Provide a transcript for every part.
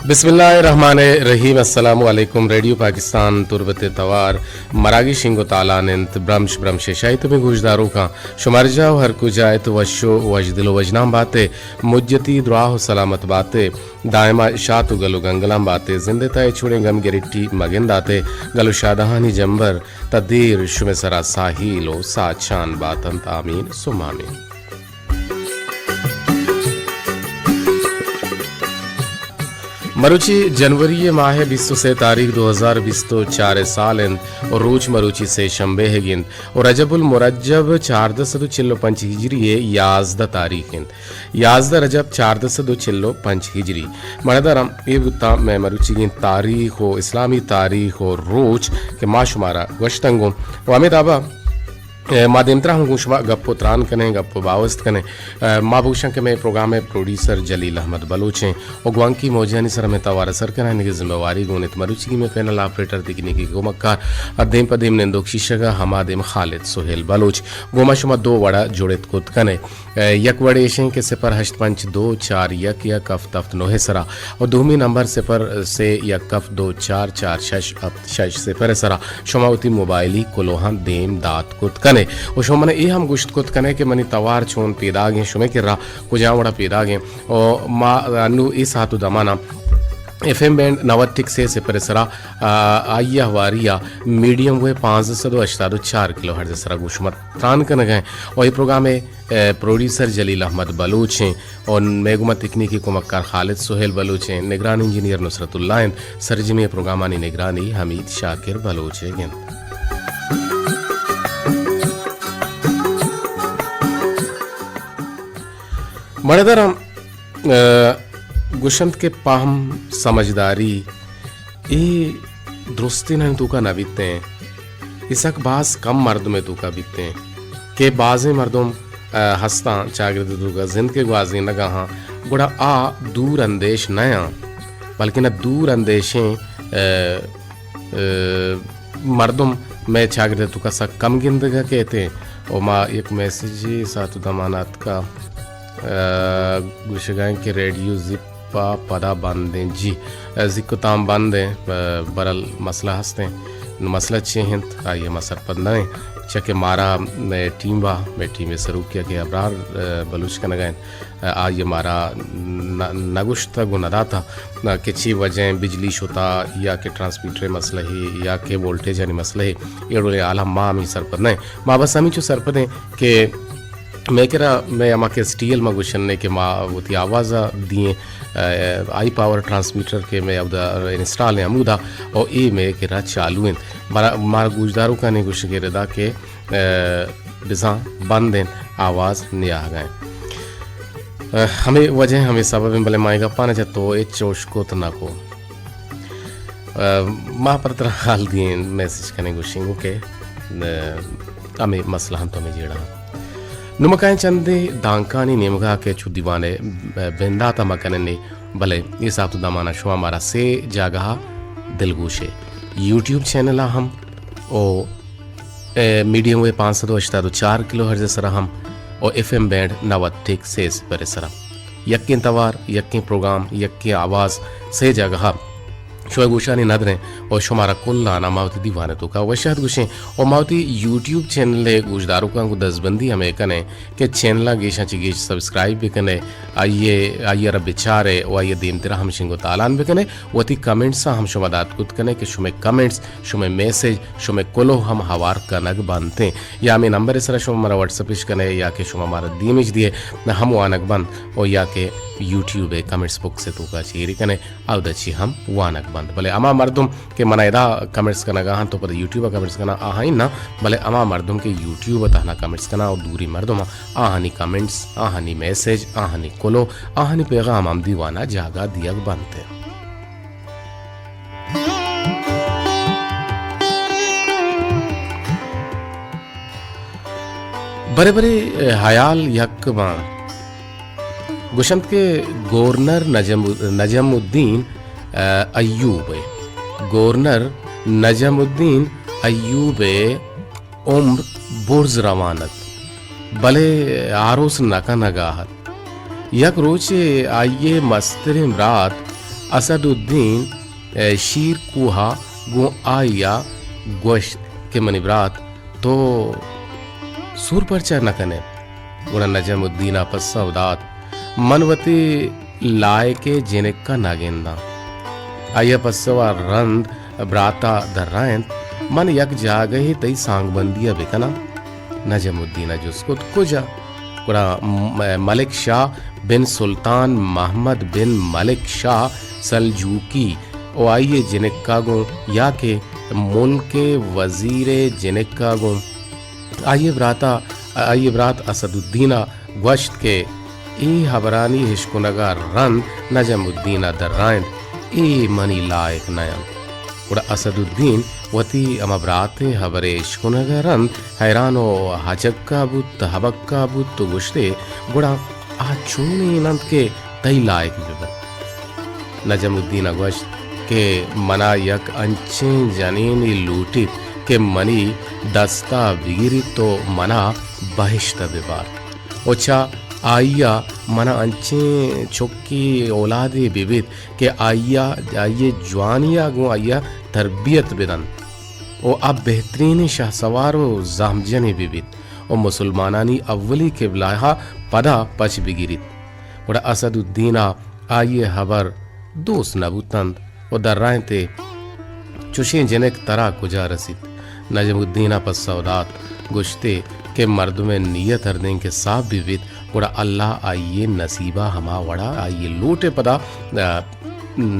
بسم اللہ الرحمن الرحیم۔ السلام علیکم۔ ریڈیو پاکستان تربت توار مراگی شنگ و تالان انت۔ برمش برمش شاہی تمہیں گوشداروکاں شمار جا و ہر کجا ات وش و وش دل و وجنام باتے، مجتی دراہ و سلامت باتے، دائما شات و گل و گنگلان باتے، زندے تا اے چھوڑیں گم گریٹی مگنداتے، گل و شادہانی جمبر تا دیر شمے سرا ساہیل و ساچان باتنت۔ آمین ثم آمین۔ مروچی جنوری ماہ بیست و سے تاریخ دو ہزار بیست و چار سال انت و روچ مروچی سے شنبے گنت و رجب المرجب چاردہ سد و چل و پنچ ہجری یازدہ تاریخ انت۔ یازدہ رجب چاردہ سد و چل و پنچ ہجری۔ مڑدارم اے بوتا میں مروچی گین تاریخ و اسلامی تاریخ و روچ کہ ما شمارا گوشتنگوں و ہمیں دابا اے، ما دیمترا ہم گوں شما گپ و تران کنیں، گپ و باوست کنیں۔ اے، ما بگوشاں کہ مئے پروگرام ءِ پروڈیوسر جلیل احمد بلوچ ایں و گوانکی موجانی سر ءَ مئے توار ءَ سر کنائینگ ءِ ذمہ واری گون انت۔ مروچی مئے پینل آپریٹر تکنیکی کمکار ءُ دیم پہ دیم نندوک شیشگ ءَ ہما دیم خالد سہیل بلوچ۔ گوں ما شما دو وڑ ءَ جڑت کت کنیں۔ اے، یک وڑ ایش ایں کہ صفر ہشت پنچ دو چار یک یک ہفت ہفت نو ءِ سرا و دومی نمبر صفر سے یک ہفت دو چار چار شش ہفت شش صفر ءِ سرا شما وتی موبائلی کلوہاں دیم دات کت کنے۔ و شما من اے ہم گوشت کت کنے کہ منی توار چون پیداگ ایں، شمے کرا کجام وڑا پیداگ ایں۔ و ما انو اے ساعت و دمانا ایف ایم بینڈ نود ٹک سے صفر ءِ سرا، آ، آئی ءِ ہواری ءَ میڈیم ویو پانزدہ سد و ہشتاد و چار کلو ہرٹز ءِ سرا گوں شما تران کنگ ءَ ایں۔ و اے پروگرام ءِ، اے، پروڈیوسر جلیل احمد بلوچ ایں۔ و مئے گوما تکنیکی کمکار خالد سہیل بلوچ ایں، نگران انجینئر نصرت اللہ انت، سرجمی پروگرامانی نگرانی حمید شاکر بلوچ ئیگ انت۔ مڑدر ہم، ء، گوشنت کہ پہم سمجھداری اے درستینانی توکا نہ بیتیں، اے سک باز کم مردمے توکا بیتیں کہ بازیں مردم، ء، ہستاں چاگرد توکا زند کے گوازینگا ہاں، گڑا آ دور اندیش نہ آں، بلکن دور اندیشیں، ء، ء، مردم مئے چاگرد توکا سک کم گندگا کیتیں۔ و ما یک میسجے ساعت و دمانا اتکا، ء، گوشگا ایں کہ ریڈیو زی پا پدا بند ایں۔ جی، زیک و تام بند ایں، ب-، برل مسئلہ ہست ایں۔ نو مسئلہ چے انت؟ آئی ءَ ما سرپد نہ ایں۔ چہ کہ مارا مئے ٹیم ءَ، مئے ٹیم ءِ سروکی ءَ کہ ابرار، ء، بلوچ کنگ ءَ انت، ء، آئی ءَ مارا نہ، نہ گوشتگ و نہ داتگ کہ چی وجہ ایں، بجلی شتا یا کہ ٹرانسمیٹر ءِ مسئلہ اے یا کہ وولٹیج آنی مسئلہ اے، اے ڈولیں حال ہم ما ہمے سرپد نہ ایں۔ ما بس ہمینچو سرپد ایں کہ مئے کرا مئے ہما کہ ایس ٹی ایل ما گوشنے کہ ما وتی آواز ءَ دئیں، ء، ہائی پاور ٹرانسمیٹر کہ مئے اودا انسٹال ایں ہمودا، او اے مئے کرا چالو انت۔ مارا، مارا گوشداروکانی گوشگ ءِ ردا کہ، ء، بزاں بند انت، آواز نیاہگا انت۔ ء، ہمے وجہ، ہمے سبب انت، بلے ما اے گپاں چہ تو ہچ اشکت نہ کو۔ ء، ما پر ترا حال دئیں، میسج کنیں گوشیں گوں کہ، ء، ہمے مسئلہ انت، ہمے جیڑہ انت۔ نمکائیں چندے دانکانی نیمگا کہ چو دیوانے، ء، بندات ءَ مکننے، بلے اے ساعت و دمانا شما مارا سے جاگہا دلگوش ئے۔ یوٹیوب چینل ءَ ہم او، ء، میڈیم ویو پانچ سد و ہشتاد و چار کلو ہرٹز ءِ سرا ہم او ایف ایم بینڈ نود ٹک سے صفر ءِ سرا۔ یکیں توار، یکیں پروگرام، یکیں آواز، سے جاگہ ءَ شمئے گوشانی ندریں و شمارا کلان ءَ ما وتی دیوان ءِ توکا وش آتک گوشیں و ما وتی یوٹیوب چینل ءِ گوشداروکاں گوں دزبندی ہمے کنیں کہ چینل ءَ گیشاں چہ گیش سبسکرائب بکن ئے، آئی ءَ، آئی ءَ را بچار ئے و آئی ءَ دیمترا ہم شنگ و تالان بکن ئے۔ وتی کمنٹس ءَ ہم شما دات کت کن ئے کہ شمئے کمنٹس، شمئے میسج، شمئے کلوہ ہم ہوار کنگ بنت ایں۔ یا ہمے نمبر ءِ سرا شما مارا واٹس اپ اش کن ئے یا کہ شما مارا دیم اش دیئے، ہم وانگ بنت، و یا کہ یوٹیوب ءِ کمنٹس باکس ءِ توکا چہ ایری کن ئے، اودا چہ ہم وانگ بنت۔ بلے ہما مردم کہ منا ادا کمنٹس کنگا انت و پدا یوٹیوب ءَ کمنٹس کناں، آہانی نہ، بلے ہما مردم کہ یوٹیوب ءَ تہنا کمنٹس کناں و دوری مردم، آہانی کمنٹس، آہانی میسج، آہانی کلوہ، آہانی پیغام ہم دیوان ءَ جاگہ دیگ بنت۔ برے برے ہیال یک باں۔ گوشنت کہ گورنر نجم، نجم الدین، ء، ایوب ء، گورنر نجم الدین ایوب ء عمر برز روان ات، بلے آروس نہ کنگا ات۔ یک روچے آئی ء مستریں برات اسد الدین، اے، شیر کوہ ءَ گوں آئی ءَ گوشت کہ منی برات، تو سور پرچا نہ کن ئے؟ گڑا نجم الدین ءَ پسو دات، من وتی لائک ءِ جنک ءَ نہ گنداں۔ آئی ءِ پسو ءَ رند برات ءَ درائینت، من یک جاگہے تئی سانگبندی ءَ بہ کناں؟ نجم الدین ءَ جست کت، کجا؟ گڑا م-، ملک شاہ بن سلطان محمد بن ملک شاہ سلجوقی ءُ آئی ءِ جنک ءَ گوں، یا کہ ملک ءِ وزیر ءِ جنک ءَ گوں۔ آئی ءِ برات ءَ، آئی ءِ برات اسد الدین ءَ گوشت کہ اے ہبرانی اشکنگ ءَ رند نجم الدین ءَ درائینت، اے منی لائک نہ انت۔ گڑا اسد الدین وتی ہما برات ءِ ہبر ءِ اشکنگ ءَ رند حیران ءُ ہجکہ بوت، ہبکہ بوت ءُ گوشت ئے، گڑا آ چونیں انت کہ تئی لائک بہ بنت؟ نجم الدین ءَ گوشت کہ منا یک انچیں جنینے لوٹیت کہ منی دست ءَ بگریت ءُ منا بہشت ءَ بہ بارت ءُ چہ آئی ءَ منا انچیں چکے اولادے بہ بیت کہ آئی ءَ، آئی ءِ جوانی ءَ گوں آئی ءَ تربیت بہ دنت ءُ آ بہترینیں شہسوار ءُ زہمجنے بہ بیت ءُ مسلمانانی اولی قبلہ ءَ پدا پچ بگریت۔ گڑا اسد الدین ءَ آئی ءِ ہبر دوست نہ بوت انت ءُ درائینت ئے، چشیں جنک ترا کجا رسیت؟ نجم الدین ءَ پسو دات، گوشت ئے کہ مردم ءِ نیت ہردیں کہ صاف بہ بیت، گڑا اللہ آئی ءِ نصیب ءَ ہما وڑا آئی ءِ لوٹ ءِ پدا، آ،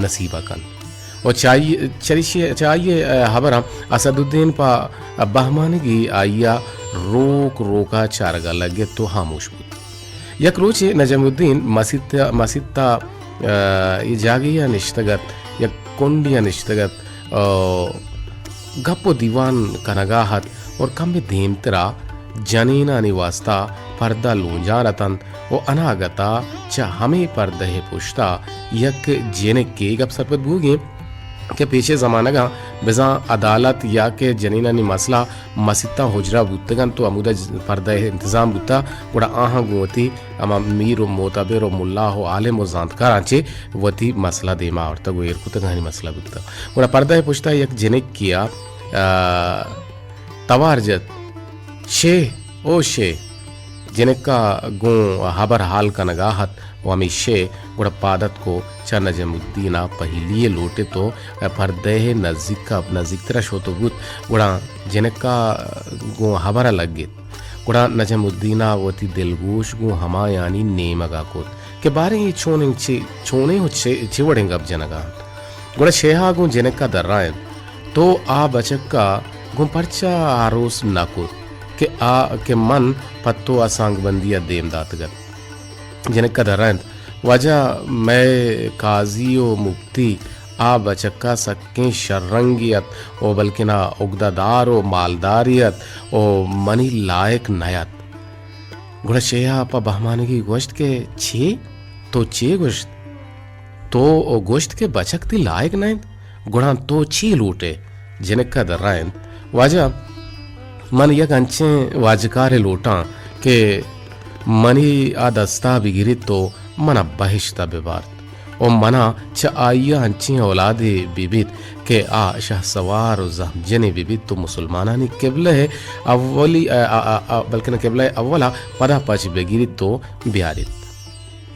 نصیب ءَ کنت۔ ءُ چہ آئی، چریشی، چہ آئی ءِ، آ، ہبراں اسد الدین پہ بہمانگی آئی ءَ روک روک ءَ چارگ ءَ لگت ءُ ہاموش بوت۔ یک روچے نجم الدین مسیت، مسیت ءَ، آ، اے جاگہے ءَ نشتگ ات، یک کنڈے ءَ نشتگ ات، آ، گپ ءُ دیوان کنگ ءَ ات اور کمے دیمترا جنینانی واسطہ پردہ لونجان اتنت ءُ اناگت ءَ چہ ہمے پردہ ءِ پشت ءَ یک جنکے، گپ سرپد بوگی انت کہ پیش ءِ زمانگاں بزاں عدالت یا کہ جنینانی مسئلہ مسیتاں حجرہ بوتگ انت ءُ ہمودا ج-، پردہ ءِ انتظام بوتہ، گڑا آہاں گوں وتی ہما میر ءُ معتبر ءُ ملا ءُ عالم ءُ زانتکاراں چہ وتی مسئلہ دیما آورتگ ءُ ایر کتگانی مسئلہ بوتہ۔ گڑا پردہ ءِ پشتا یک جنکے ءَ، آ، توار جت، شے، او شے! جنک ءَ گوں ہبر حال کنگ ءَ ات ءُ ہمے شے گڑا پاد اتک ءُ چہ نجم الدین ءَ پہلی یے لوٹت ءُ پردہ ءِ نزیک ءَ، نزیکتر ءَ شت ءُ بوت، گڑا جنک ءَ گوں ہبر ءَ لگت۔ گڑا نجم الدین ءَ وتی دلگوش گوں ہمایانی نیمگ ءَ کت کہ باریں اے چونیں چے، چونیں ءُ چے، چے وڑیں گپ جنگ ءَ انت۔ گڑا شے ءَ گوں جنک ءَ درائینت، تو آ بچک ءَ گوں پرچا آروس نہ کت کہ آ، کہ من پہ تو ءَ سانگبندی ءَ دیم داتگ ات؟ جنک ءَ درائینت، واجہ، مئے قاضی ءُ مپتی آ بچک ءَ سکیں شررنگے ات ءُ بلکنا اگدہ دار ءُ مالدارے ات ءُ منی لائک نہ ات۔ گڑا شے ءَ پہ بہمانگی گوشت کہ چے؟ تو چے گوشت؟ تو گوشت کہ بچک تئی لائک نہ انت، گڑا تو چے لوٹ ئے؟ جنک ءَ درائینت، واجہ، من یک انچیں واجکارے لوٹاں کہ منی آ دست ءَ بگریت ءُ من ءَ بہشت ءَ بہ بارت ءُ من ءَ چہ آئی ءَ انچیں اولادے بہ بیت کہ آ شہسوار ءُ زہمجنے بہ بیت ءُ مسلمانانی قبلہ ءِ اولی، آ، آ، آ، آ، بلکن قبلہ ءِ اول ءَ پدا پچ بگریت ءُ بیاریت۔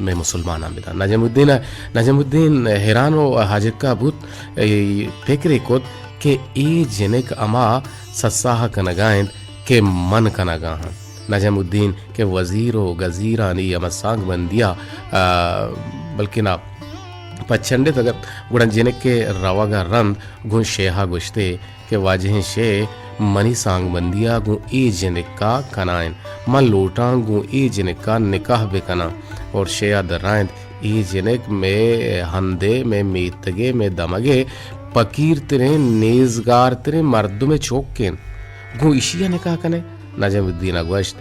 مئے مسلماناں بداں۔ نجم الدین، نجم الدین حیران ءُ ہجکہ بوت، اے فکرے کت کہ اے جنک ہما سساہ کنگا انت کہ من کنگا آں۔ نجم الدین کہ وزیر ءُ گزیرانی ہما سانگ بندیا، آ، بلکنا پچنڈتگ ات، گڑا جنک ءِ روگ ءَ رند گوں شے ءَ گوشت ئے، کہ واجہیں شے، منی سانگبندی ءَ گوں اے جنک ءَ کنائین۔ من لوٹاں گوں اے جنک ءَ نکاح بہ کناں۔ اور شے ءَ درائینت، اے جنک مئے ہند ءِ، مئے میتگ ءِ، مئے دمگ ءِ پکیر تریں، نیزگار تریں مردم ءِ چک انت۔ گوں ایشی ءَ نکاح کن ئے؟ نجم الدین ءَ گوشت،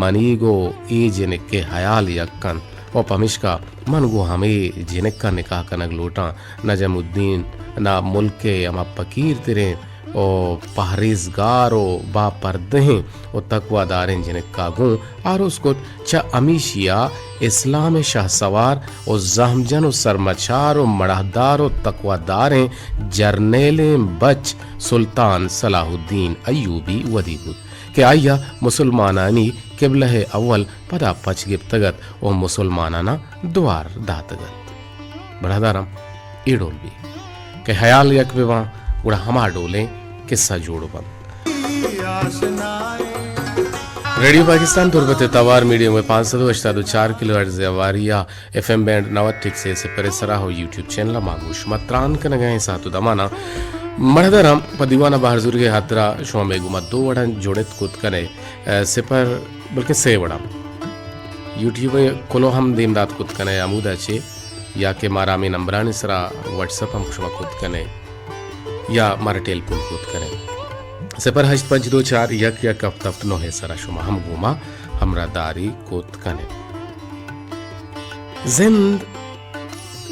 منی گوں اے جنک ءِ ہیال یک انت ءُ پمیشکا من گوں ہمے جنک ءَ نکاح کنگ لوٹاں۔ نجم الدین نا ملک ءِ ہما پکیر تریں و پہریزگار و باپردہیں و تقواداریں جنکا گوں آروس کت۔ چہ ہمیشیا اسلام شہسوار و زہمجن و سرمچار و مڑاہدار و تقواداریں جرنیلیں بچ سلطان صلاح الدین ایوبی ودی بوت کہ آئیا مسلمانانی قبلہ اول پدا پچ گپتگ ات و مسلمانانا دوار داتگ ات۔ بڑاداراں اے ڈول بی کہ ہیال یک بہ باں، گڑا ہما ڈولیں قصہ جوڑ بنت۔ ریڈیو پاکستان تربت توار میڈیم ویو پانچ سد و ہشتاد و چار کلو ہرٹز ہواری ء ایف ایم بینڈ نود ٹک سے سپر سرا ہو یوٹیوب چینل ما گوش متران کنگا ہیں ساعت و دمانا۔ مڑدرم پہ دیوانا بہر زورگے ہاترا شما میں گما دو وڑن جوڑت کت کنے، ا، سپر بلکہ سے وڑا یوٹیوب ء کلو ہم دیم دات کت کنے ہمودا چے، یا کہ مارا ہمے نمبرانی سرا واٹس اپ ہم شما کت کنے یا مارا ٹیلیفون کت کنے۔ صفر ہشت پنچ دو چار یک یک ہفت ہفت نو ء سرا شما ہم گوما ہمراہ داری کت کنے۔ زند،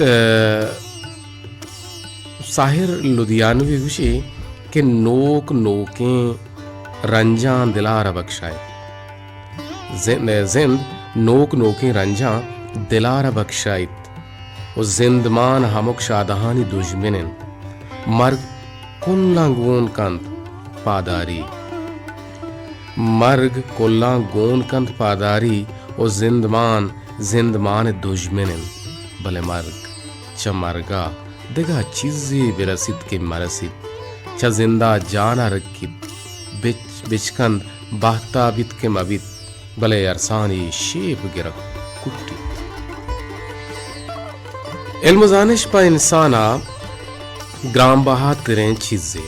ا، ساحر لدھیانوی گوشی کہ نوک نوکیں رنجاں دلار بخشائے۔ زند، زند نوک نوکیں رنجاں دلار بخشائیت و زندمان ہمک شادہانی دژمن انت۔ مرگ کلاں گون کنت پاداری۔ مرگ کلاں گون کنت پاداری و زندمان زندمان دژمن انت۔ بلے مرگ چہ مرگا دگہ چیزے برسیت کہ مرسیت، چہ زندا جانا رکیت، بچ، بچکند بہتا بیت کہ مبیت، بلے ارسانی شیپ گرگ کٹیت۔ علم و زانش پہ انسانا گرانبہاتریں چیزے۔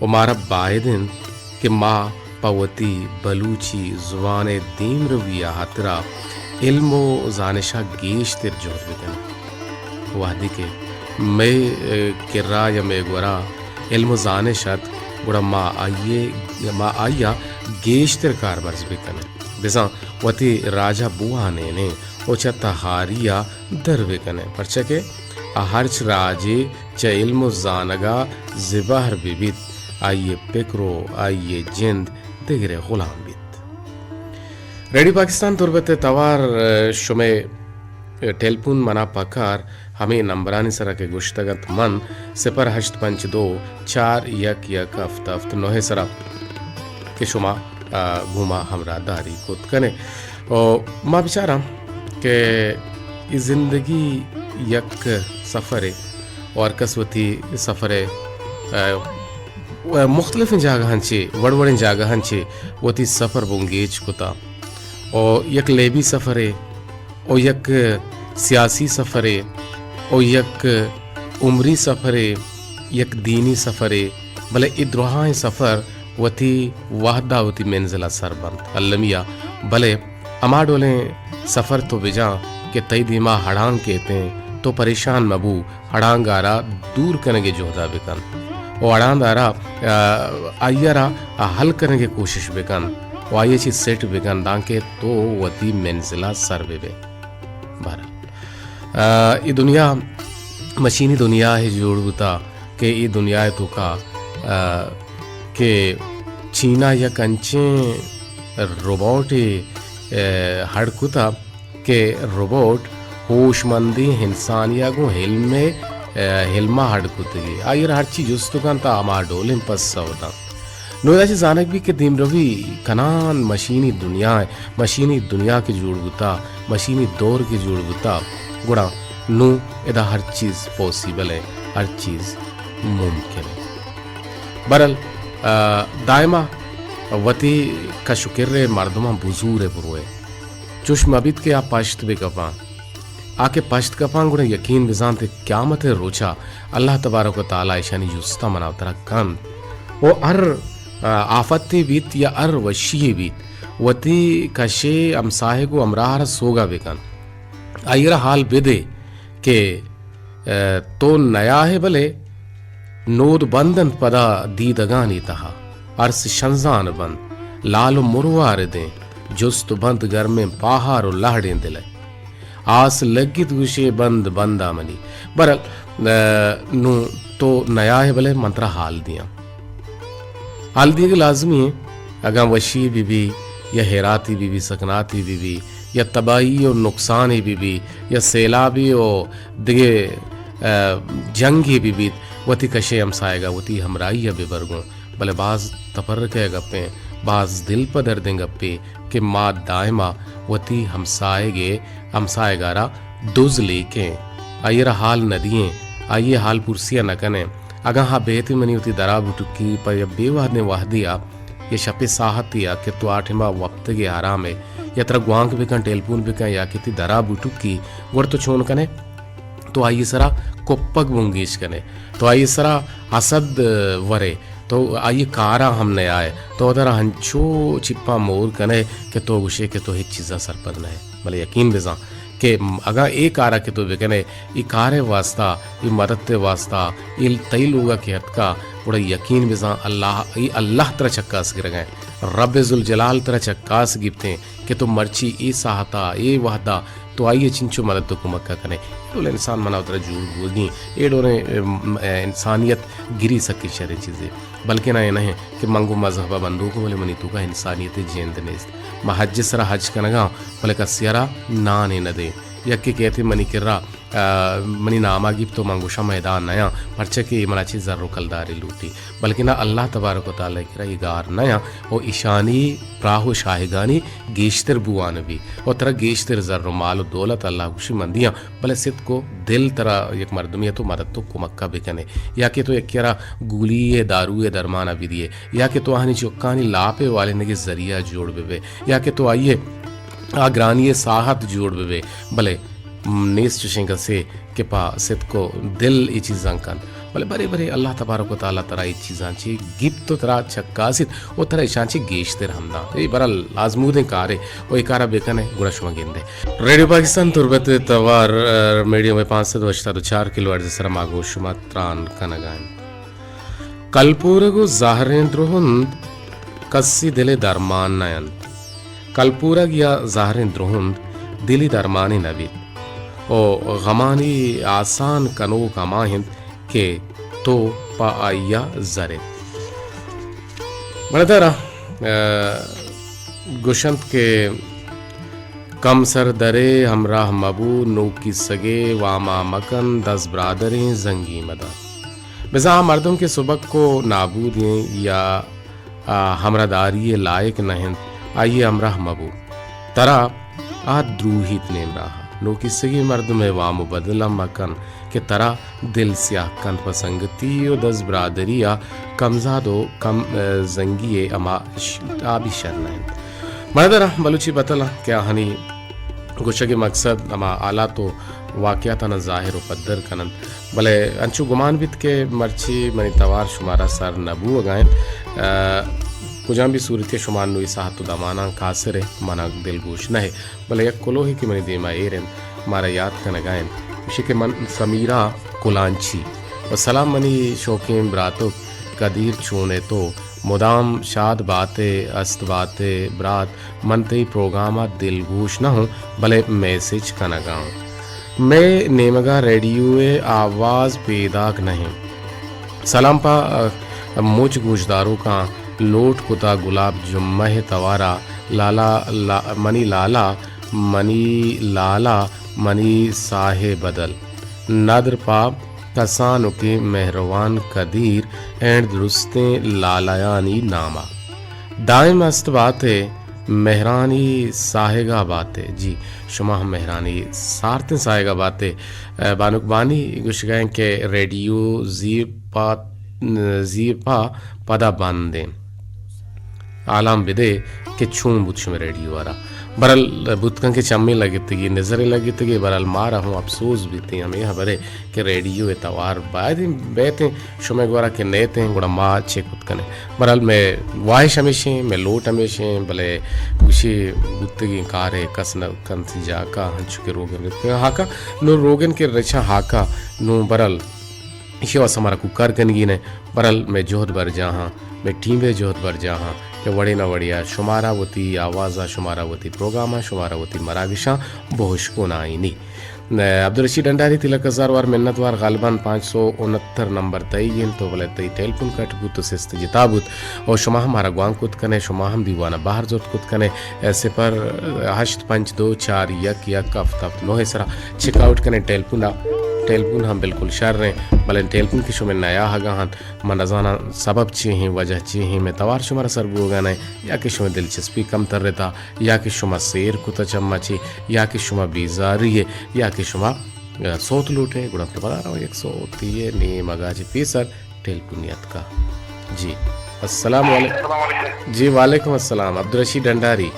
و مارا باید انت کہ ما پہ وتی بلوچی زبان ء دیمروی ء ہاترا علم و زانش ء گیشتر جہد بہ کنیں۔ وہدے کہ مئے کرا یا مئے گورا علم و زانش ات، گڑا ما آئی ء، ما آئی ء گیشتر کارمرز بہ کنیں۔ بزاں وتی راج ء بوانینیں و چہ تہاری ء در بہ کنیں، پرچا کہ آ ہرچ راجے چہ علم و زانگ ء زبہر بہ بیت، آئی ء پکر و آئی ء جند دگرے غلام بیت۔ ریڈیو پاکستان تربت ء توار، ء، شمئے ٹیلیفون منا پکار ہمے نمبرانی سرا کہ گوشتگ انت من، صفر ہشت پنچ دو چار یک یک ہفت ہفت نو ء سرا کہ شما، ء، گوما ہمراہ داری کت کنے۔ و ما بچاراں کہ اے زندگی یک سفرے و ہر کس وتی سفرے، ء، و مختلفیں جاگہاں چے، وڑ وڑیں جاگہاں چے وتی سفر بنگیج کتا۔ و یک لیبی سفرے، و یک سیاسی سفرے، و یک عمری سفرے، یک دینی سفرے، بلے اے دراہیں سفر وتی وہدا وتی منزلا سر بنت۔ المی ء بلے ہما ڈولیں سفر تو بجاں کہ تئی دیما ہڑانگ کیتیں، تو پریشان مبو، ہڑانگ ء را دور کنگ ء جہد ء بکن و ہڑاند ء را، ء، آئی ء را حل کنگ ء کوشش بکن و آئی ء چہ سیٹ بکن، دانکہ تو وتی منزل ء سر بہ بئے۔ بہرحال، ء، اے دنیا مشینی دنیا ہے جوڑ بوتا کہ اے دنیا ء توکا، ء، کہ چینا یک انچیں روبوٹے، ء، ہڈ کتا کہ روبوٹ ہوشمندیں انسانیا گوں علم ء، ء، علما ہڈ کتگی۔ آئی را ہرچی جست کنت، آ ہما ڈولیں پسہ دنت۔ نوں ادا چہ زانگ بیت کہ دیمروی کنان مشینی دنیا ء، مشینی دنیا کہ جوڑ بوتا، مشینی دور کہ جوڑ بوتا، گڑا نوں ادا ہر چیز پاسیبل ء، ہر چیز ممکن ء۔ بہرحال، ء، دائما وتی کش و کر ء مردماں بزور ء بروئے۔ چوش مہ بیت کہ آ پشت بہ کپاں۔ آ کہ پشت کپاں، گڑا یقین بزانت کہ قیامت ء روچا اللہ تبارک و تعالی ایشانی جستا منا و ترا کنت۔ و ہر، ء، آفتے بیت یا ہر وشی بیت، وتی کشے ہمساہگ و ہمراہ را سوگا بکن۔ آئی را حال بدے کہ، ء، تو نیاہے بلے نود بند انت پدا دیدگانی تہا۔ ارس شنزان بنت، لال و مروارد انت، جست بنت گرمیں پاہار و لہڑیں دل ء۔ آس لگیت گوشے بند بندا منی۔ بہرحال، ء، نوں تو نیاہے بلے من ترا حال دیاں۔ حال دیگ لازمی ایں، اگاں وشی بہ بی یا ہیراتی بہ بی، سکناتی بہ بی یا تباہی و نقصانی بہ بی یا سیلابی و دگہ، آ، جنگے بہ بیت، وتی کشے ہمسایگا وتی ہمراہیا بہ بر گوں۔ بلے باز تپرکہ گپیں، باز دل پہ دردیں گپے کہ ما دائما وتی ہمساہگے، ہمساہگارا دز لیکیں، آئیرا حال نہ دییں، آئیے حال پرسیا نہ کنیں۔ اگاں آ بیت منی وتی درا بٹکی پہ یک بے وہدیں وہدیا یا شپے ساہتیا کہ تو آ ٹیما وپتگے آرامے، یا ترا گوانک بکن، ٹیلیفون بکن، یا کہ تی درا بٹکی، گڑا تو چون کنے؟ تو آئی سرا کپگ بنگیج کنے، تو آئی سرا حسد ورے، تو آئی کارا ہم نیائے، تو ترا ہنچو چپاں مور کنے کہ تو گوشے کہ تو ہچ چیزا سرپد نہ ئے۔ بلے یقین بزاں کہ اگاں اے کارا کہ تو بکنے، اے کارے واسطہ، اے مدد واسطہ، اے تئی لوگا کہ اتکا، گڑا یقین بزاں اللہ، اے اللہ ترا چکاس گرگا ایں، رب ذوالجلال ترا چکاس گپتیں کہ تو مرچی اے ساہتا، اے وہدا تو آئی چنچو مدد و کمکا کنے۔ ڈول انسان منا ترا جوڑ بوگی، اے ڈولیں، ام، انسانیت گری سکیں شریں چیزے۔ بلکنا اے نہ ایں کہ من گوں مذہبا بندوکوں، بلے منی توکا انسانیت جند نیست۔ ما حج سرا حج کنگا، بلے کسیا را نانے نہ دیں۔ یکے کہتے منی کرا، آ، منی ناما گیپت و من گوشاں من ادا نیاں، پرچا کہ اے منا چہ زر و کلدارے لوٹی۔ بلکنا اللہ تبارک و تعالی کرا اے گار نیاں و ایشانی پراہ و شاہگانی گیشتر بوان بی و ترا گیشتر زر و مال و دولت اللہ گوشی من دیاں۔ بلے ستک و دل ترا یک مردمے تو مدد و کمکا بکنے، یا کہ تو یکے را گولی ء دارو ء درمانا بدیے، یا کہ تو آہانی چکانی لاپ ء والینگ ء ذریعہ جوڑ ببے، یا کہ تو آئی ء آ گرانی ء ساہت جوڑ ببے، بلے نیست چشیں کسے کہ پہ ستک و دل اے چیزاں کنت۔ بلے برے برے اللہ تبارک و تعالی ترا اے چیزاں چہ گیپت و ترا چکاسیت و ترا ایشاں چہ گیشتر ہم داں۔ اے برحال آزمودیں کارے و اے کارا بکنے گڑا شما گندے۔ ریڈیو پاکستان تربت ء توار، ء، میڈیم ویو پانچ سد و ہشتاد و چار کلو ہرٹز ء سرا ما گوں شما تران کنگا انت۔ کلپورگ و زہریں درہند کسی دل ء درمان نہ انت۔ کلپورگ یا زہریں درہند دلی درمانے نہ بیت و غمانی آسان کنوک ہما انت کہ تو پہ آئیا زرت۔ بلے ترا، ء، گوشنت کہ کم سر درے ہمراہ مبو، نوکی سگے واما مکن، دز برادریں زنگی مدار۔ بزاں آ مردم کہ سبک و نابودیں یا آ، ہمراہداری ء لائق نہ انت، آئی ء ہمراہ مہ بو۔ ترا آ دروہیت نیمراہ ء۔ نوکیسگی مردم ء وام و بدل ء مہ کن کہ ترا دل سیاہ کنت پہ سنگتی و دز برادری ء کمزاد و کم، ء، زنگی ء ہما ش-، آ بھی شر نہ انت۔ مردر بلوچی بتل کہ آہانی گوشگ ء مقصد ہما حالات و واقعاتاں ظاہر و پدر کن انت، بلے انچو گمان بیت کہ مرچی منی توار شمارا سر نہ بوہگا انت۔ ء، کجام بھی صورتے شما نوئی ساعت و دماناں کاسر ء منا دلگوش نہ ء، بلے یک کلوہے کہ منی دیما ایر انت، مارا یات کنگا انت، گوشی کہ من سمیرا کلانچی و سلام منی شوقیں براتک قدیر، چون ء تو؟ مدام شاد بات ئے، است بات ئے برات، من تئی پروگرام ء دلگوش نہ اوں، بلے میسج کنگ ء اوں۔ مئے نیمگ ء ریڈیو ء آواز پیداک نہ انت۔ سلام پہ، ء، مچ گوشداروکاں۔ لوٹ کتا گلاب جمعہ ء توار ء، لالا، لا-، منی لالا، منی لالا، منی ساہ ء بدل۔ ندر پہ کسانکیں مہروان قدیر اینڈ درستیں لالایانی نام ء۔ دائم است بات ئے، مہرانی ساہگ ء بات ئے۔ جی، شما ہم مہرانی سارتیں ساہگ ء بات ئے۔ ء، بانک بانی گوشگ ء انت کہ ریڈیو زی پہ، زی پہ پدا بند انت۔ حالاں بدے کہ چون بوت شمئے ریڈیو ء را۔ برحال بوت کنت کہ چمے لگتگی، نظرے لگتگی، برحال مارا ہوں افسوس بیتیں ہمے ہبرے کہ ریڈیو ء توار باید بیتیں، شمئے گورا کہ نیتیں، گڑا ما چے کت کنیں۔ برحال مئے واہش ہمیشیں، مئے لوٹ ہمیشیں، بلے گوشی بوتگیں کارے کس نہ کنت جاکا، ہنچو کہ روگن رچ ہاکا، نوں روگن کہ رچاں ہاکا، نوں برحال ایشی ء واستہ مارا کوکار کنگی نہ، برحال مئے جہد برجاہ آں، مئے ٹیم ء جہد برجاہ آں کہ وڑے نہ وڑے ء شمارا وتی آواز ء، شمارا وتی پروگرام ء، شمارا وتی مراگشاں بہشکونائینی۔ عبدالرشید ڈنڈاری، تئی لک ہزار وار منت وار، غالباً پانچ سو انہتر نمبر تئی انت، تو بلے تئی ٹیلیفون کٹ بوت تو سست جتا بوت۔ او شما ہم مارا گوانک کت کنے، شما ہم دیوان ء بہر زرت کت کنے، اے، صفر ہشت پنچ دو چار یک یک ہفت ہفت نو ء سرا چیک آؤٹ کنے ٹیلیفون ء۔ ٹیلیفون ہم بالکل شر ہیں، بلے ٹیلیفون کہ شمے نیاہگا ہنت، من نزاناں سبب چی ہیں، وجہ چی ہیں، میں توار شمارا سر بوگا نہ یا کہ شمے دلچسپی کم ترتا، یا کہ شما سیر کتا چما چی، یا کہ شما بیزاری ہے، یا کہ شما، ء، سوت لوٹے، گڑا تو پدا رو یک سوتی ہے، نیمگا چی پیسر ٹیلیفون اتکا۔ جی، السلام علیکم۔ السلام علیکم۔ جی، وعلیکم السلام، عبدالرشید ڈنڈاری۔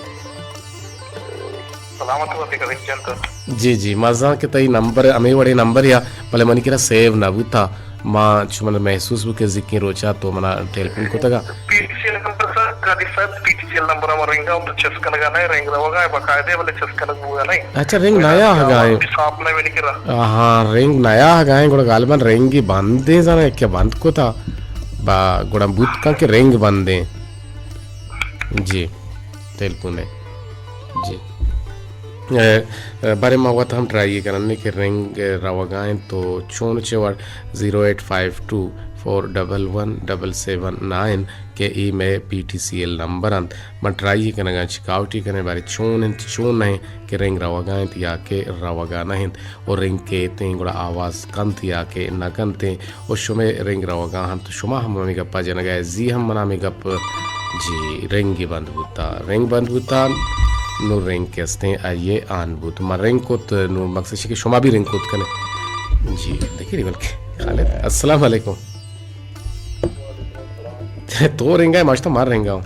سلامت بات ئے کریم جان تو۔ جی، جی، ما زان کہ تئی نمبر، ہمے وڑے نمبر یا، بلے منی کرا سیو نہ بوتا۔ ما چو من محسوس بو کہ زکیں روچا تو منا ٹیلیفون کتگا۔ P T C L number sir, Qazi صاحب، P T C L number ہم رنگا تو چست کنگا نہ، رنگ روگا ہے باقاعدہ، بلے چست کنگ بوگا نہ۔ اچھا، رنگ نیا ہگا ہے۔ صاف نہ منی کرا۔ ہاں، رنگ نیا ہگا ہے، گڑا غالباً رنگی بندیں زانا کہ بند کتا۔ با، گڑا بوت کن کہ رنگ بندیں۔ جی، ٹیلیفون ہے۔ جی۔ اے، اے، بارے ما وت ہم ٹرائی کنن کہ رنگ روگا انت تو چون چے وڑ zero eight five two four double one double seven nine کہ ای مئے P T C L number انت۔ من ٹرائی کنگا چیک آؤٹ ای کنیں بارے چون انت چون نہ انت کہ رنگ روگا انت یا کہ روگا نہ انت۔ و رنگ کیتیں گڑا آواز کنت یا کہ نہ کنتیں و شمے رنگ روگا ہم تو شما ہم ہمے گپا جنگا ہے، زی ہم منا ہمے گپ۔ جی، رنگی بند بوتا، رنگ بند بوتا، نو رنگ کہ استیں آئیے آن بوت۔ ما رنگ کت، نو مقصد چی کہ شما بھی رنگ کت کنے۔ جی، دیکھیے بلکہ خالد، السلام علیکم۔ تو رنگا ہے، ماشتا مار رنگا ہوں۔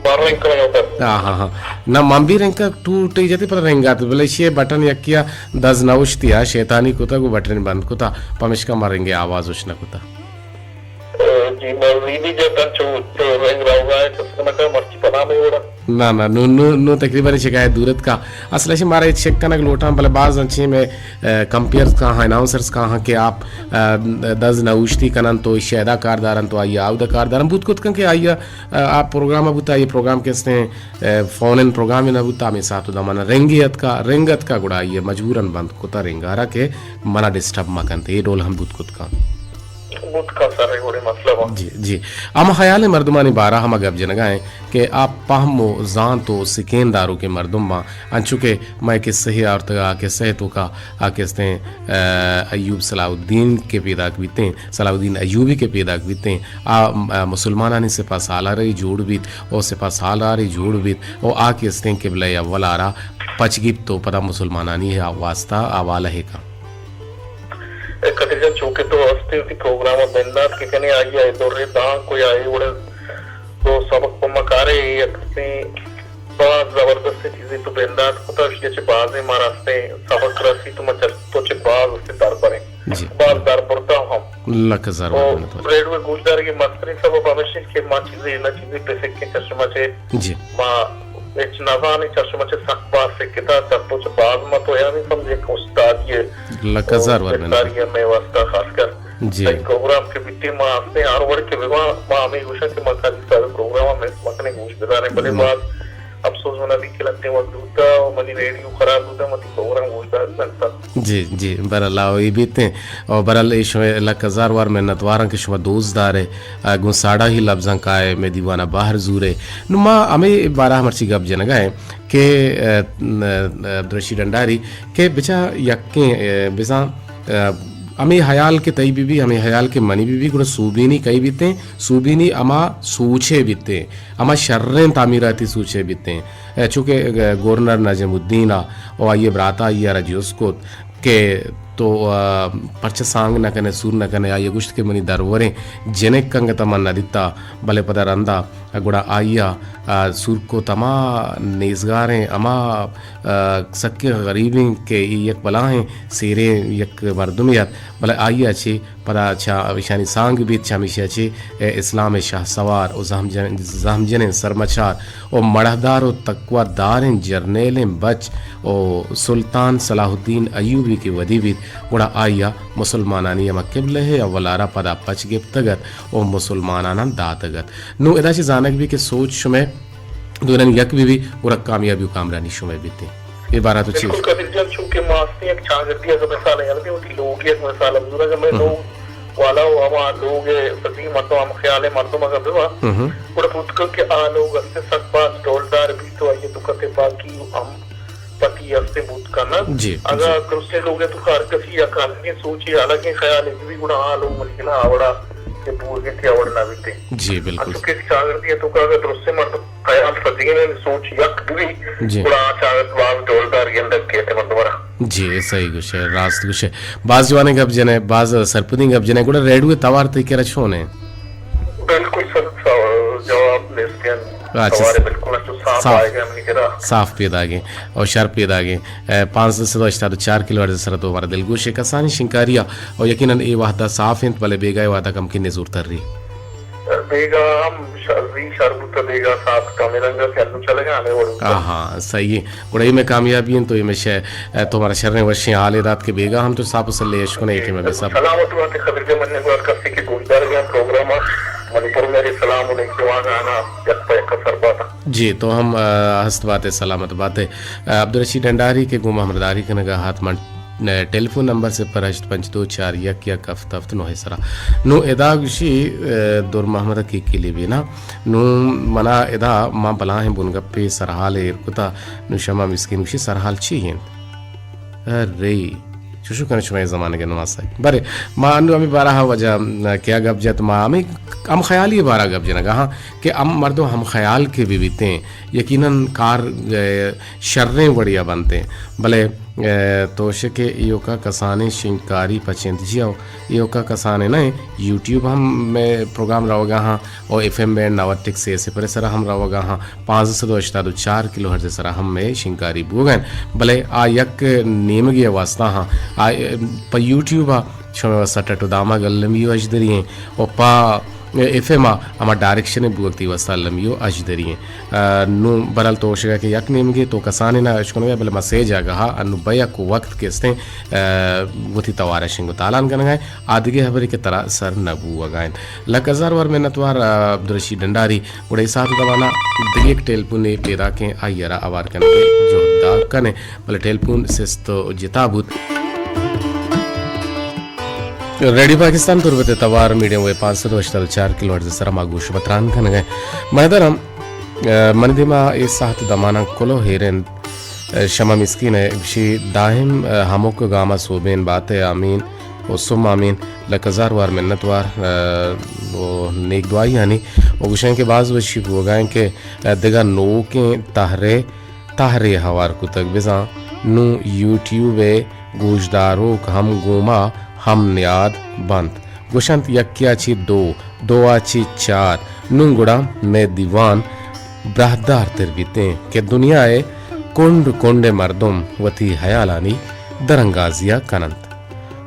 بار رنگ کنگ ءَ اتک۔ ہاں، ہاں، ہاں۔ نہ، من بھی رنگ ٹو ٹی جتی پر رنگ آت، بلے ایشی بٹن یکیا دز نہ اوشتی آ، شیطانی کتا گو بٹن بند کتا، پمشکا ما رنگ آواز اش نہ کتا۔ جی، ما ویدی جتا چو، چو رنگ روگا ہے، چس کنگا مرچی پدا میں وڑا۔ نہ، نہ، نو، نو، نو تقریباً شکایت دورت کا۔ اصل ایشی مارا ہچ شک کنگ لوٹاں، بلے باز انچیں میں، اے، کمپیئرز کا ہاں، اناؤنسرز کا ہاں کہ آپ، اے، دز نہ اوشتی کنن تو ایشی ادا کار دارن تو آئی آودا کار دارن۔ بوت کت کن کہ آئی آ، آ پروگرام بوتا، آئی پروگرام کہ استیں، اے، فون ان پروگرام نہ بوتا، ہمیں ساعت دمانا رنگی اتکا، رنگ اتکا گڑا آئی مجبوراً بند کتا رنگارا کہ منا ڈسٹرب مکنت، اے ڈول ہم بوت کت کن۔ بوت کن سر، اے وڑیں مسئلہ با۔ جی، جی۔ ہم خیال مردمانی بارہ ہم گپ جنگا ہیں کہ آپ پہم و زانت و سکین دارو کے مردم با، انچو کہ میں قصہ آورتگا، قصہ توکا آ کہ استیں، اے، ایوب صلاح الدین کے پیداک بیتیں، صلاح الدین ایوبی کے پیداک بیتیں، آ، آ، مسلمانانی سپاہ سالاری جوڑ بیت، او سپاہ سالاری جوڑ بیت، او آ کہ استیں قبلہ اول آرا پچ گیپت و پدا مسلمانانی واسطہ حوالہ ہے کن۔ اے کٹیجن چوکہ تو ہستے وتی پروگرام بندات کہ کنے آئی آئی دور دان کوئی آئی وڑ تو سبق پہ مکارے یک استیں باز زبردستیں چیزے تو بندات کتا، اشی چہ بازیں ما راستیں سبق رسی تو ما چہ تو چہ باز است دربریں۔ جی۔ باز دربرتا ہم۔ لک ہزار او مبارک بات۔ ریڈیو گوشدارگی مستریں سبب ہمیش انت کہ ما چیزے نہ چیزے پہ سکیں چہ شما چہ۔ جی۔ ما ہچ نزانیں چہ شما چہ سک باز سکتا، چہ تو چہ باز ما تو یعنی سمجھ یک استادی ہے۔ لک ہزار وار استادی ہے میں واسطہ خاص کر۔ جی۔ تئی پروگرام کہ بیتی ما ہستیں ہر وڑ کہ ببا، ما ہمیں گوشاں کہ ما قاضی صاحب پروگرام ہم مس مکنیں گوش بداریں، بلے ما باز افسوس منا دی کہ لتیں وقت بوتا و منی ریڈیو خراب بوتا، منی پروگرام گوش دار نہ کنتا۔ جی، جی، برحال آ ای بیتیں۔ و برحال ای شما لک ہزار وار منتواراں کہ شما دوست دارے، آ، گوں ساڑا ہی لبزاں کائے، میں دیوانا باہر زورے۔ نو ما ہمیں بارہ مرچی گپ جنگا ہیں کہ، آ، ن-، عبدالرشید انڈاری کہ بچا یکیں، آ، بزاں، آ، ہمیں حیال کہ تئی بی بی، ہمیں حیال کہ منی بی بی، گڑا سوبینی کئی بیتیں، سوبینی ہما سوچے بیتیں، ہما شریں تعمیراتی سوچے بیتیں۔ اے چونکہ گورنر نجم الدین ء و آئی ء برات ء آئی ء را جست کت کہ تو، آ، پرچہ سانگ نہ کن ئے، سور نہ کن ئے؟ آئی ء گوشت کہ منی دروریں جنک انگت ء من نہ دیتا، بلے پدا رندا گڑا آئی ء، آ، سور کت۔ ہما نیزگاریں، ہما، آ، سکیں غریبیں کہ اے یک بلاہیں سیریں یک مردمے ات، بلے آئی ء چہ پدا چہ ایشانی سانگ بیت، چمیشی ء چہ اے اسلام ء شہسوار و زہم جن-، زہم جنیں سرمچار و مڑاہدار و تقوی داریں جرنیلیں بچ و سلطان صلاح الدین ایوبی کہ ودی بیت، گڑا آئی ء مسلمانانی ہما قبلہ ء اول ء را پدا پچ گپتگ ات و مسلماناناں داتگ ات۔ نوں ادا چہ زانگ بیت کہ سوچ شمئے دونانی یک بہ بی، گڑا کامیابی و کامرانی شمئے بیتیں۔ اے بارہ تو چی؟ بالکل قادر جان، چونکہ ما ہستیں یک چاگردی، اگر مثال یل دیں، وتی لوگ یک مثال ہم زورا، اگر مئے لوگ والا و ہما لوگ سجی مردم ہم خیال مردم اگر ببا، گڑا بوت کن کہ آ لوگ ہستیں سک باز ڈولدار بیت و آئی توکا تپاکی ہم پتی ہستیں بوت کنن۔ جی، اگر جی۔ درستیں لوگ توکا ہر کسی یک الگیں سوچے، الگیں خیالے بی، گڑا آ لوگ منی خیالا آ وڑا کہ بوگیں تھی آ وڑ نہ بیتیں۔ جی، بالکل۔ انچو کہ چاگردی توکا اگر درستیں مردم خیال سجگیں سوچ یک بی، جی۔ گڑا آ چاگرد باز ڈولدار گندگ کیت مردم را۔ جی، صحیح گوشے، راست گوشے۔ باز جوانیں گپ جنے، باز سرپدیں گپ جنے۔ گڑا ریڈیو توار تئی کرا چونے؟ بالکل سر، سا-، جواب نیست۔ اچھا، توار بالکل انچو صاف صاف۔ آئے گا منی کرا۔ صاف پیداگیں اور شر پیداگیں۔ اے، پانزدہ سد و ہشتاد و چار کلو ہرٹز سرا تو ہمارا دلگوش ہے کسانی شنکاریا اور یقیناً اے وحدہ صاف انت، بلے بیگاہ وحدہ کم کی نزور تر رہی۔ بیگاہ ہم ش-، زی شر بوتہ، بیگاہ ساعت کمے رنگا کہ انو چلگا ہمے وڑ بوتہ۔ آہا، صحیح ہے۔ گڑا اے مئے کامیابی انت، تو اے مئے ش-، تو ہمارا شریں وشیں حالے دات کہ بیگاہ ہم تو صاف و سلے اشکنے، اے ٹیم بے صاحب۔ سلامت بات خبر جے من نے بات کرتے کہ گوشدار گیا پروگرام منی پر میرے سلام و نیکی واگانا یک پہ یک سر باتا۔ جی، تو ہم، آ، ہست باتے، سلامت باتے۔ آ، عبدالرشید ڈنڈاری کے گوما ہمراہداری کنگا ہات من ٹیلیفون نمبر صفر ہشت پنچ دو چار یک یک ہفت ہفت نو سرا۔ نو ادا گوشی، اے، دور محمد کی کلی بینا۔ نو منا ادا ما بلاہیں بنگپے سرحال ایر کتا۔ نو شما مسکین گوشی سرحال چی انت؟ ارے، چوشو کنے شما اے زمانگے نماسا۔ برے، ما انو ہمیں بارہ وجہ، اے، کیا گپ جت، ما ہمیں ہم خیالی بارہ گپ جنگا ہاں کہ ہم مردم ہم خیال کے بی بیتیں، یقیناً کار، اے، شریں وڑیا بنتیں۔ بلے اے، توشکے ایوکا کسانیں شنگکاری پچ انت۔ جی او، ایوکا کسانیں نہ، یوٹیوب ہم مئے پروگرام روگا ہاں، او ایف ایم بینڈ نود ٹک سے صفر سرا ہم روگا ہاں، پانزدہ سد و ہشتاد و چار کلو ہرٹز سرا ہم مئے شنگکاری بوگا انت۔ بلے آ یک نیمگے واسطہ ہاں، آ، اے، پہ یوٹیوب آ شمئے واسطہ ٹٹ و دامگ المی و اجدری ہیں، او پہ ایف ایم آ ہما ڈائریکشن بوگ تی واسطہ المی و اجدری ہیں۔ آ، نوں برحال تو شگا کہ یک نیمگے تو کسانے نہ اشکنگا، بلے ما سے جاگہ ہا انو بیک وقت کے استیں، آ، وتی توارا شنگ و تالان کنگا ہیں۔ آ دگہ ہبرے کہ ترا سر نہ بوگا ہیں۔ لک ہزار وار منتوار، آ، عبدالرشید ڈنڈاری۔ گڑا اے ساعت دمانا دگہ یک ٹیلیفونے پیداکیں، آئی را اوار کنگے جہد داگ کنے، بلے ٹیلیفون سست و جتا بوت۔ ریڈیو پاکستان تربت توار میڈیم ویو پانچ سد و ہشتاد و چار کلو ہرٹز سرا ما گوش بتران کنگے۔ مہدرم، اے، من دیما اے ساعت دمانا کلو ہیرند، اے، شما مسکین ہے، گشی دائم، اے، ہمک گاما سوبین باتے، آمین و سم آمین۔ لک ہزار وار منت وار، اے، و نیک دعائی آنی۔ و گشن کہ باز وشی بوگائیں کہ، اے، دگہ نوکیں تہرے تہرے ہوار کتگ، بزاں نوں یوٹیوب ء گوشداروک ہم گوما ہم نیاد بنت۔ گوشنت، یکے ء چہ دو، دو ء چہ چار، نوں گڑا مئے دیوان براہدار تر بیتیں کہ دنیا ء کنڈ کنڈ ء مردم وتی ہیالانی درانگازی ء کن انت۔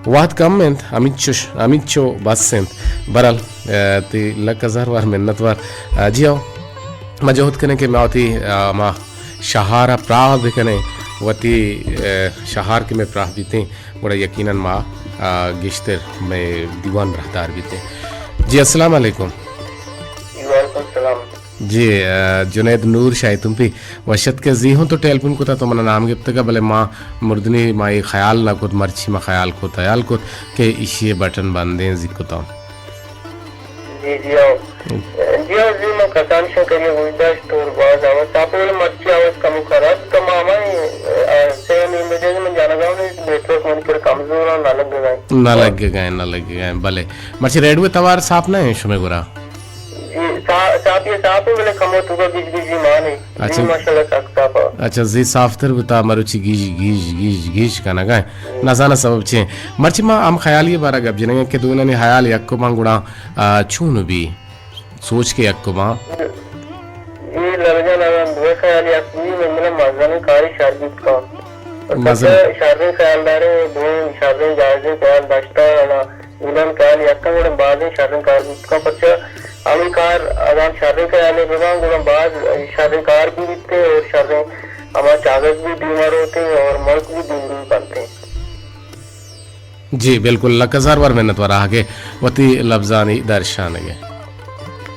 وہد کم انت، ہمینچش، ہمینچو بس انت۔ برحال، اے، تی لک ہزار وار منت وار۔ اے، جی ہو، ما جہد کنیں کہ ما وتی، اے، ما شہار ء پراہ بکنیں، وتی، اے، شہار کہ مئے پراہ بیتیں، گڑا یقیناً ما، اے، گیشتر مئے دیوان براہدار بیتیں۔ جی، السلام علیکم۔ جی، وعلیکم السلام۔ جی، اے، جنید نور شاہی تمپی وشت کہ زی ہوں تو ٹیلیفون کتا تو منا نام گپتگا، بلے ما مردنی ما اے خیال نہ کت، مرچی ما خیال کت، خیال کت کہ ایشی بٹن بندیں زی کتا۔ جی، جی، آؤ۔ جی، آؤ، زی ما کسان شو کریے گوشداشت اور باز آواز تاپو، بلے مرچی آواز کمو خراب، تو ما ہمائی، اے، سے نیم بجے من جانا گاؤں، نیٹ ورک من کر کمزور ہے، نہ لگ گئے۔ نہ لگ گئے، نہ لگ گئے، بلے۔ مرچی ریڈیو توار صاف نہ ہے شمے گورا؟ جی، سا-، صاف یہ صاف ہے، بلے کمو تو کا گیج گیج ہی مان ہے۔ اچھا۔ جی، ماشاءاللہ، سخت صاف ہے۔ اچھا، زی صاف تر بتا، مروچی گیج گیج گیج گیج کنگا ہے۔ جی۔ نزانہ سبب چے۔ مرچی ما ہم خیالی بارا گپ جنگا کہ دوئینانی خیال یک کو باں گڑا، آ، چون بی؟ سوچ کے یک کو باں۔ جی، لگا جان، اگر دوئے خیال یک بی، من منا مزن کاری شر بیت کا۔ مزن۔ شریں خیال دارے، دوئیں شریں جائزیں خیال داشتا، اگاں ایلان خیال یکاں گڑا بازیں شریں کار بوت کن، پرچا ہمے کار اگاں شریں خیالے بباں گڑا باز شریں کار بھی بیتے اور شریں ہما چاگرد بھی دیما روتے اور ملک بھی دیمروی بنتے۔ جی بالکل، لک ہزار وار منت وار آہگے وتی لبزانی درشانگے۔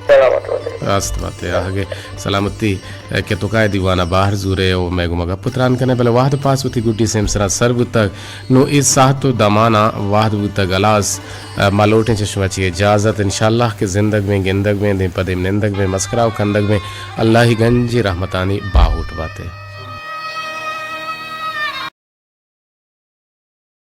سلامت باتیں۔ راست بات ئے، آہگے سلامتی، اے، کہ تو کائے دیوانا باہر زورے او مئے گوما گپ و تران کنے، بلے وہد پاس وتی گڈی سیمسرا سر بوتگ۔ نو اے ساعت و دمانا وہد بوتگ ہلاس۔ اے، ما لوٹیں چہ شما چی اجازت، انشاءاللہ کہ زندگ بیں، گندگ بیں، دیم پہ دیم نندگ بیں، مسکرا و کندگ بیں۔ اللہ ئی گنجیں رحمتانی باہوٹ بات ئے۔